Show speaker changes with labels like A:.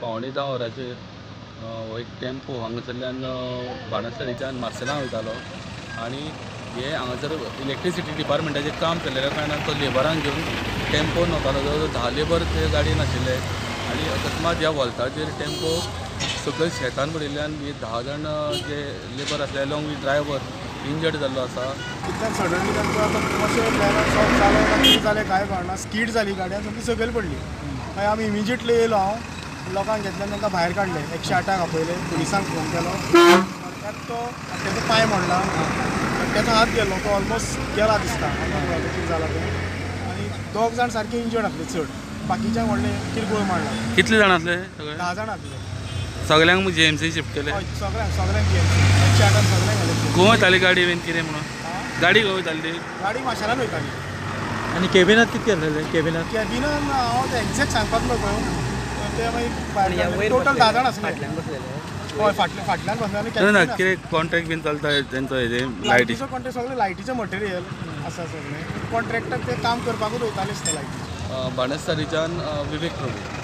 A: 9:45 वरांचेर हो एक टेम्पो हांगासरल्यान बाणस्तारीच्यान मार्सेलां वयतालो आनी हे हांगासर इलेक्ट्रिसिटी डिपार्टमेंटाचें काम चल्लेल्या कारणान तो लेबरांक घेवन टेम्पोन वतालो. जवळ जवळ 10 लेबर ते गाडयेन आशिल्ले आनी अकस्मात ह्या वोल्ताचेर टेम्पो सकयल शेतान पडिल्ल्यान हे 10 जाण जे लेबर आसले अलॉंग वीथ ड्रायव्हर इंजर्ड जाल्लो आसा.
B: इतल्यान सडनली तांचो आतां कशें बॅलन्स ऑफ जालो काय कितें जालें कांय कळना, स्कीड जाली गाडी आनी सामकी सकयल पडली. मागीर आमी इमिजिएटली येयलो, हांव लोकांक घेतले आनी तांकां भायर काडले, 108 आपयले, पुलिसांक फोन केलो. एकटो तेजो पांय मोडला, एकट्याचो हात गेलो, तो ऑलमोस्ट गेला दिसता, कितें जाला तें. आनी 2 जाण सारके इंजर्ड आसले चड, बाकीच्यांक व्हडलें किरकोळ मारला.
A: कितले जाण आसले सगळे?
B: 10 जाण आसले.
A: सगळ्यांक जीएमसी शिफ्ट केले?
B: हय, सगळ्यांक सगळ्यांक जीएमसी 108 सगळ्यांक घाले.
A: खंय वयताली गाडी बीन कितें म्हणून? गाडी खंय वयताली ती?
B: गाडी माशेलान वयताली.
C: आनी केबिनात कितके आसलेले? केबिनात
B: केबिनान हांव तें एग्जॅक्ट सांगपाक नकळो, ते मागीर टोटल 10 जाण आसले. हय, फाटल्यान बसले.
A: ना कितें कॉन्ट्रॅक्ट बीन चलता तेंचो? हेजें
B: लायटीचो कॉन्ट्रॅक्ट, सगळें लायटीचें मटेरियल आसा सगळें. कॉन्ट्रॅक्टर ते काम करपाकूच वयताले दिसता लायटीचें.
A: बाणस्तारीच्यान विवेक प्रभू.